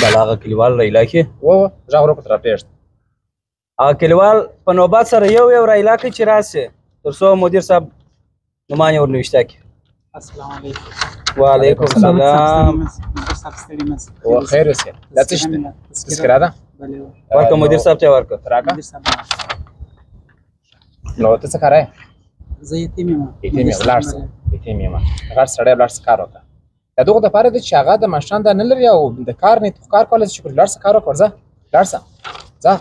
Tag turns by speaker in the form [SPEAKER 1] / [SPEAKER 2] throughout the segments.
[SPEAKER 1] بله هغه کلیوال رایلا کړي.
[SPEAKER 2] وه غږ ورکړه راپرېږده.
[SPEAKER 1] هغه کلیوال په نوبت سره یو یو رایلا کړي چې راسي، تر څو مدیر صاحب نومان یې ورنوشته کړي.
[SPEAKER 3] السلام علیکم.
[SPEAKER 1] وعلیکم السلام.
[SPEAKER 2] و خیر اوسې. دا څه شی دی؟ تذکره ده؟
[SPEAKER 1] ورکړه مدیر صاحب ته یې ورکړه.
[SPEAKER 2] راکړه. نو ته څه کار یې؟
[SPEAKER 3] زه یتیم یم.
[SPEAKER 2] یتیم یې، ولاړ شه. یتیم یم. غټ سړی ولاړ شه کار وکړه. د دغو دپاره دی چې هغه د ماشومان دا نه لري او د کار نه خو کار کولی شي، شکر ولاړ شه کار وکړه، ورځه ولاړ شه ځه.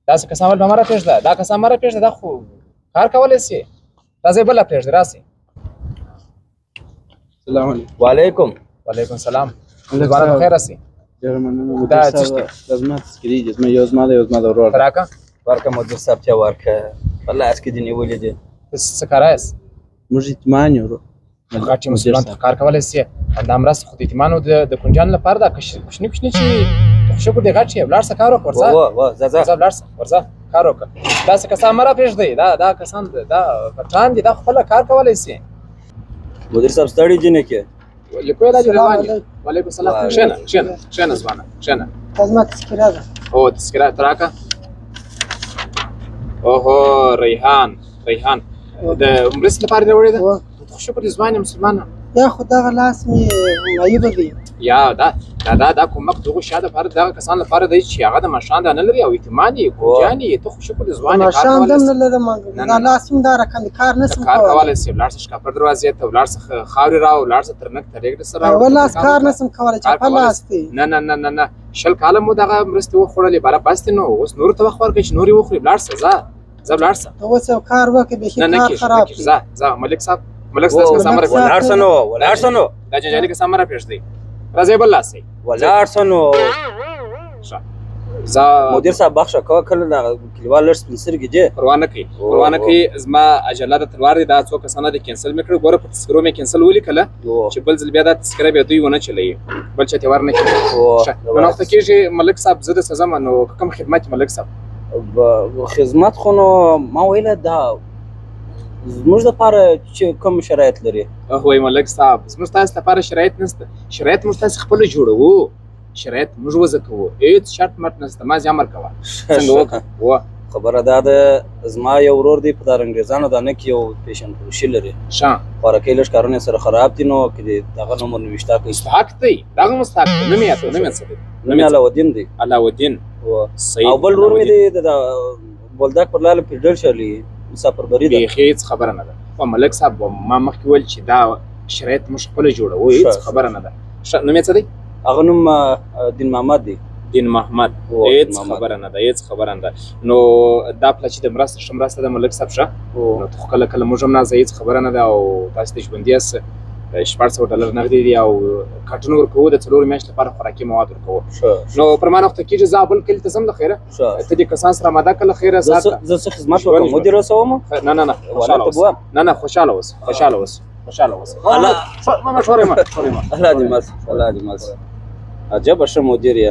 [SPEAKER 2] داسې کسان ولې مه راپرېږده، دا کسان مه راپرېږده، دا خو کار کولی شي. راځئ بله پرېږدئ، راسئ.
[SPEAKER 4] السلام علیکم.
[SPEAKER 1] وعلیکم.
[SPEAKER 2] وعلیکم السلام. ځوانه په خیر راسئ.
[SPEAKER 4] ډېره مننه.
[SPEAKER 2] دا څه شی دی؟
[SPEAKER 4] دا زما تذکرې دي، زما یو زما ده یو زما د ورور.
[SPEAKER 2] راکړه.
[SPEAKER 1] ورکړه مدیر صاحب ته ورکړه، په لاس کې دې نیولې دي.
[SPEAKER 2] ته څه کاره یاست؟
[SPEAKER 4] موږ یتیمان یو ورور.
[SPEAKER 2] غټ چې مسلمان ته کار کولی شي، دا مرسته خو د یتیمانو د کونجانو لپاره ده. کوچني کوچني چې ته خو شکر دی غټ یې، ولاړ شه کار وکړه، ورځه.
[SPEAKER 1] ځه ځه
[SPEAKER 2] ځه ولاړ شه، ورځه کار وکړه. داسې کسان مه راپرېږدئ، دا کسان دا غټان دي، دا خپله کار کولی شي.
[SPEAKER 1] مدیر صاحب ستړي جینکې.
[SPEAKER 2] لیکو یې دا چې روان یې. وعلیکم السلام. کښېنه کښېنه کښېنه ځوانه کښېنه.
[SPEAKER 3] دا زما تذکره ده.
[SPEAKER 2] هو تذکره ته راکړه. اوهو ریحان، ریحان د مرستې لپاره دې راوړې ده؟ ته خو شکر دی ځوان یې مسلمان.
[SPEAKER 3] یا خو دغه لاس مې معیوبه دی.
[SPEAKER 2] یا دا دا دا دا کومک دغو شا دپاره دغه کسان لپاره دی چې هغه د ماشومان دا نه لري او یتیمان دي کوچیان دي. ته خو شکر دی ځوان یې، کار
[SPEAKER 3] ماشومان
[SPEAKER 2] کولی
[SPEAKER 3] دم
[SPEAKER 2] شې.
[SPEAKER 3] نه لرم، دا لاس مې دا رقم دی، کار نه شم
[SPEAKER 2] کار
[SPEAKER 3] کولی.
[SPEAKER 2] کولی شې. ولاړ شه ښکاپر دروازې ته ولاړ شه، خاورې راوړه، ولاړ شه ترنک ته رېږده سره راوړه.
[SPEAKER 3] یوه لاس کار نه شم کولی،
[SPEAKER 2] کار
[SPEAKER 3] چپه
[SPEAKER 2] کولی
[SPEAKER 3] لاس
[SPEAKER 2] شې.
[SPEAKER 3] دی.
[SPEAKER 2] نه نه نه نه نه، 20 کاله مو دغه مرستې وخوړلې، باره بس دی نو اوس نورو ته وخت ورکړئ چې نور یې وخوري. ولاړ شه ځه ځه ولاړ شه.
[SPEAKER 3] ته اوس یو کار وکړه، بیخي
[SPEAKER 2] نه نه
[SPEAKER 3] کار
[SPEAKER 2] کېږي، نه
[SPEAKER 3] خراب
[SPEAKER 2] کېږي.
[SPEAKER 3] دی.
[SPEAKER 2] ځه ځه ملک صاحب، ملک صاحب داسې کسان مه راپرېږدئ.
[SPEAKER 1] ولاړ شه نو، ولاړ شه نو.
[SPEAKER 2] دا جنجالي کسان مه راپرېږدئ. راځئ بل لاس شئ.
[SPEAKER 1] ولاړ شه نو.
[SPEAKER 2] ښه ځه.
[SPEAKER 1] مدیر صاحب بخښه کوه، کله دغه کلیوال لږ سپین سترګي دي.
[SPEAKER 2] پروا نه کوي، پروا نه کوي. زما عجله ده، تلوار دی. دا څو کسانه دي کینسل مې کړل، ګوره په تذکرو مې کینسل ولیکله چې بل ځل بیا دا تذکره بیا دوی ونه چلوي، بل چاته ور نه کړي. ښه نو ناوخته کېږي ملک صاحب، زه درته ځم. نو کوم خدمت ملک صاحب؟
[SPEAKER 1] خدمت خو نو ما ویله دا زموږ دپاره چې کوم شرایط لري.
[SPEAKER 2] وایي ملک صاحب زموږ تاسو لپاره شرایط نشته، شرایط موږ تاسو خپله جوړوو، شرایط موږ وضع کوو، هېڅ شرط مرت نشته. ما امر کوه څنګه وکړم. وه
[SPEAKER 1] خبره دا ده، زما یو ورور دی په دار انګریزانو دانه کې یو پیشن فروشي لري.
[SPEAKER 2] ښه.
[SPEAKER 1] خوراکۍ لږ کارونه یې سره خراب دي، نو که دې دغه نوم ورنوشته کړئ.
[SPEAKER 2] مستحق دی، دغه مستحق دی. نوم یې یاد کړه، نوم یې څه دی؟
[SPEAKER 1] نوم یې علاوالدین دی.
[SPEAKER 2] علاوالدین. صحیح.
[SPEAKER 1] او بل ورور مې دی د بولدک پر لاره پیډل شلی مسافر بری ده.
[SPEAKER 2] بیخي هېڅ خبره نه ده. خو ملک صاحب ما مخکې وویل چې دا شرایط موږ خپله جوړوو، هېڅ خبره نه ده. ښه نوم یې څه دی؟
[SPEAKER 1] هغه نوم دین محمد دی.
[SPEAKER 2] دین محمد. هېڅ خبره نه ده، هېڅ خبره نه ده. نو دا پله چې د مرسته ښه مرسته ده ملک صاحب. ښه نو ته خو کله کله موږ هم نازه، هېڅ خبره نه ده. او تاسو د ژوندي یاست، 600 ډالر نغدي دي او کارټون ورکوو، د 4 میاشتې لپاره خوراکي مواد ورکوو. نو پر ما نوخته کېږي، زه بل کلي ته ځم له خیره. ته دې کسان سره آماده کړه له خیره.
[SPEAKER 1] زه څه خدمت وکړم؟ مدیر رسوم؟
[SPEAKER 2] نه نه نه، خوشحاله اوسه. نه نه، خوشحاله اوسه، خوشحاله اوسه، خوشحاله اوسه. الله دې مل، الله دې مل. عجبه ښه مدیر یې.